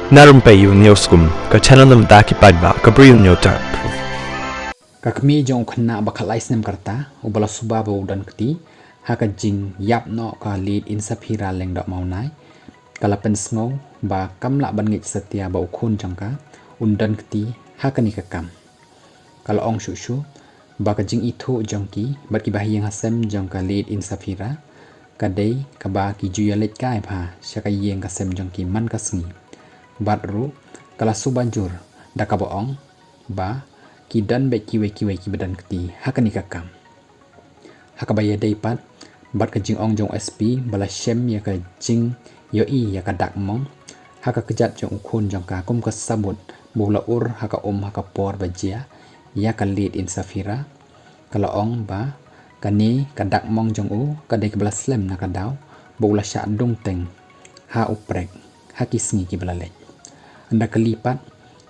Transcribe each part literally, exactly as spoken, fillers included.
Na rympei ïa u Newskum, ka channel na bynta ki paidbah ka Bri u Hynñiewtrep. Ka kmie jong u khynnah ba khatlai snem ka rta, uba la suba ba u don kti ha ka jingïap noh ka Late Insaphira Lyngdoh Mawnai, ka la pynsngew ba kam lah ban ngeit satia ba u khun jong ka un don kti ha kane ka kam. Ka la ong shuh shuh ba ka jingithuh jong ki bad ki bahaïing hasem jong ka Late Insaphira ka dei kaba ki ju ïaleit kai bha sha ka ïing ka sem jong ki man ka sngi. Bad ruh ka la suba jur da kaba ong ba ki don beit kiwei kiwei kiba don kti ha kane ka kam. Ha kaba ïadei pat bad ka jingong jong u S P ba la shem ïa ka jingïohi ïa ka dak mong ha ka kjat jong u khun jong ka kum ka sabut ba u la ur ha ka um ha ka por ba jia ïa ka Late Insaphira, ka la ong ba kane ka dak mong jong u ka dei kaba la slem na ka daw ba u la shah dung teng ha u prek ha ki sngi kiba la leit. Ynda kylli pat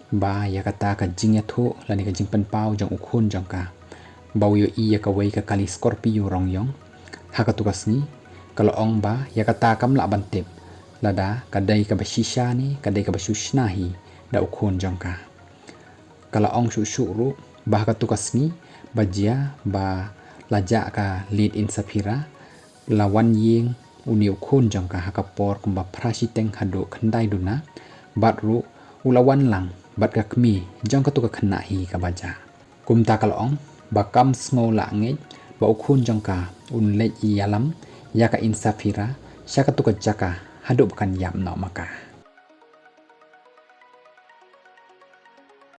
ba ïa kata ka jingïathuh lane ka jingpynpaw jong u khun jong ka ba u ïohi ïa kawei ka kali Scorpio rong ïong ha katu ka sngi, ka la ong ba ïa kata kam lah ban tip lada ka dei kaba shisha ne ka dei kaba shu shna hi da u khun jong ka. Ka la ong shuh shuh ruh ba ha katu ka sngi ba jia ba la jah ka Late Insaphira, la wan ïing une u khun jong ka ha ka por kumba phra shiteng haduh khyndai duna, bad ruh u la wan lang bad ka kmie jong katu ka khynnah hi kaba jah. Kumta ka la ong ba kam sngew lah ngeit ba u khun jong ka un leit ïalam ïa ka Insaphira sha katu ka jaka haduh ba kan ïap noh ma ka.